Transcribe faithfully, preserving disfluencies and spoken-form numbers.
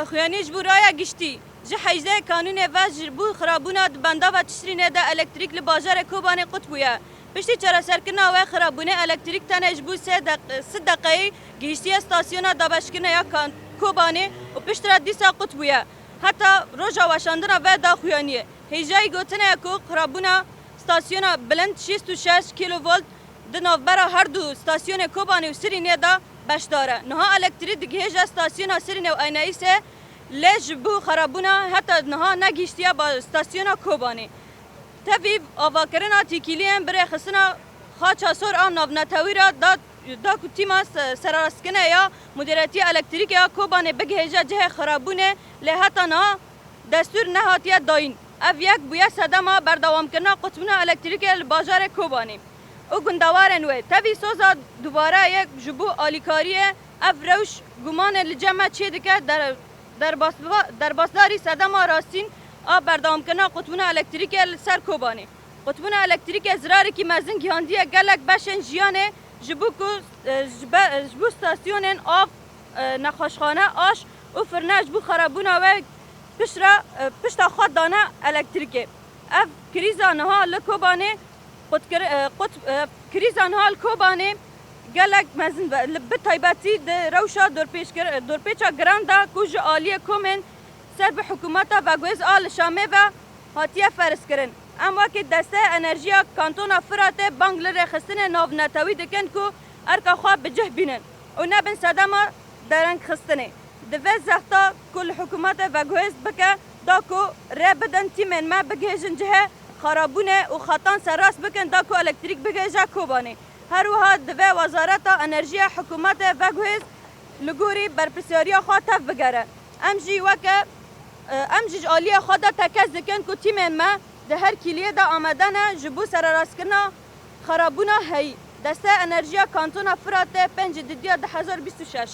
Xuyanî ji bo raya giştî ji hejdeh Kanûnê ve ji bo xirabûna di bendava Tişrînê de elektrîk li bajarê Kobanê qut bûye. Piştî çareserkirina wê, xirabûnê elektrîk tenê ji bo sê deq-, sih deqeyî gihiştiye stasyona dabeşkirinê ya Kan-, Kobanê û piştre dîsa qut bûye. Heta roja weşandina vê daxuyaniyê. Hêjayî gotinê ye ku xirabûna stasyona bilind şêst û şeş kilovolt di navbera her du stasyonê Kobanê û Sirînê de beşdar e. Niha elektrîk digihêje stasyona Sirînê û Eyneyîsê, lê ji bo xirabûna heta niha negihiştiye ba stasyona Kobanê. Tevî avakirina têkiliyên bi rêxistina Xaça Sor a navnetewî re da, da ku tîma se-, serarastkirine ya Mudiriyetî Elektrîkê ya Kobanê bigihêje cihê xirabûnê, lê heta niha destûr nehatiye dayîn. Ev yek bûye sedema berdewamkirina qutbûna elektrîkê li bajarê Kobanê û gundewarên wê. Tevî soza dubare yek ji bo alîkariyê ev rewş gumanê li cem me çêdike, der-, derbasva-, derbasdarî sedema rastîn a berdewamkirina qutbûna elektrîkê li ser Kobanê. Qutbûna elektrîkê zirarekî mezin gihandiye gelek beşên jiyanê, ji bo ku, e, ji be-, ji bo stasyonên av, e, nexweşxane, aş û firne ji bo xerabûna wê piştre, e, pişta xwe dane elektrîkê. Ev krîza niha li Kobanê qutkir-, e, qut-, e, krîza niha li Kobanê gelek mezin be, li, bi taybetî di rewşa dorpêçkir-, dorpêça giran de ku ji aliyê komên ser bi hikûmeta veguhêz a li Şamê ve hatiye ferz kirin. Em wekî Desteya Enerjiya Kantona Firatê bang li rêxistinê navnetewî dikin ku erka xwe bi cih bînin û nebin sedema derengxistinê. Divê zehta ku li hikûmetê veguhêz bike da ku rê bidin tîmên me bigihêjin cihê xerabûnê û xetan serrast bikin da ku elektrîk bigihêje Kobanê. Her wiha divê Wezareta Enerjiya hikûmetê veguhêz li gorî berpirsyariya xwe tev bigere. Em jî weke, e, em jî ji aliyê xwe de tekez dikin ku tîmên me di her kîliyê de amade ne ji bo sererastkirina xerabûna heyî. Desteya Enerjiya Kantona Firatê, pêncî Didiya du hezar bîst û şeş.